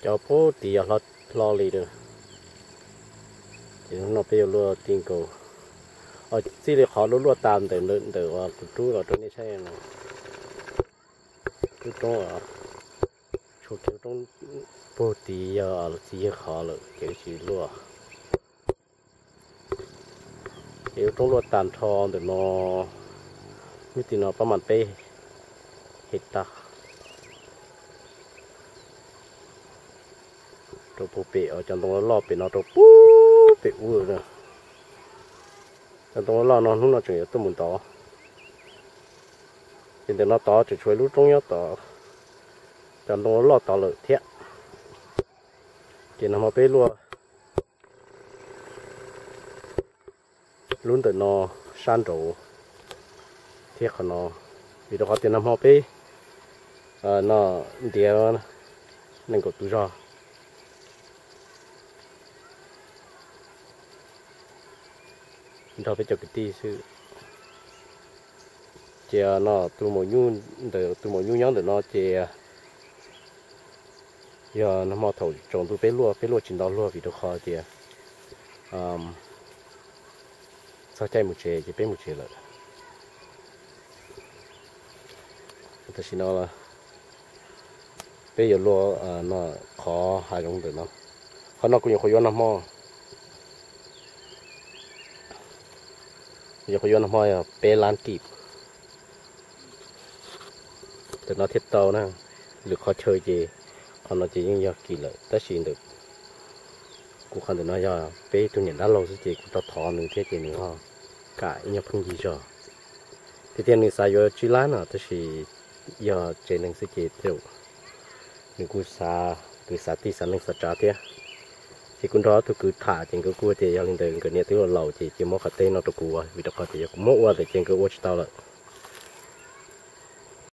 Cov pub tid yog hlo li lawm. Ces hnub no peb yuav luaj ti nkaus, txij li qhov luaj luaj tas ntawm ntawm uas kuv rub los rau nej saib no. Lub roob, tshuav kiag lub roob pug tid yog txiv yawg qhov lawm ces wb tsis luaj. Ces lub roob luaj tag nrho ntawm no, lub tim no pab mam peb hais tag rau pug pem, cov ntoo loj loj pem no rau pug pem ub. Cov ntoo loj loj no hnub no tseem yuav tuaj mus ntov. Ces ntawm no tod tseem tshuav lub roob nyob tod, cov ntoo loj tod lawm thiab. Ces nag hmo peb luaj lub ntawm no sab nraud thiab qhov no, vim rau qhov tias nag hmo peb no ntiav nees nkaum tus zog nrog peb cov kwv tij xwb. Ces no tus maum nyuj, ntawm tus maum nyuj nyob ntawm no ces yog nag hmo thaum tsaus ntuj peb luaj, peb luaj tsis nto luag vim rau qhov tias txog caij mus tsev ces peb mus tsev lawm. Tam sim no peb yuav luaj qhov hav zoov ntawm no. Qhov no kuv nyuam qhuav yuav nag hmo, nyuam qhuav yuav nag hmo yog peb lab kib ntawm no thiaj tau na. Lwm qhov chaw ces qhov no ces yeej yog kis lawm, tab sis ntawm kuv qhov ntawm no yog peb tus niam dab laug xwb ces kuv rov thov nws thiab ces nws ho kam ib nyuag pheej yig zog. Tiag tiag nws xav yuav tsib lab no tab sis yog tsev neeg xwb ces tej zaum nws kuj xav kwv xav tij xav neej xav tsav thiab. Ces kuv nrog ob tug kwv tham ces nkawd kuj tias yog li ntawd nkawd niam twb laus laus ces cia muab qhov teb no rau kuv ua, vim rau qhov tias yog kuv muab ua lawm ces nkawd ua tsis tau lawm.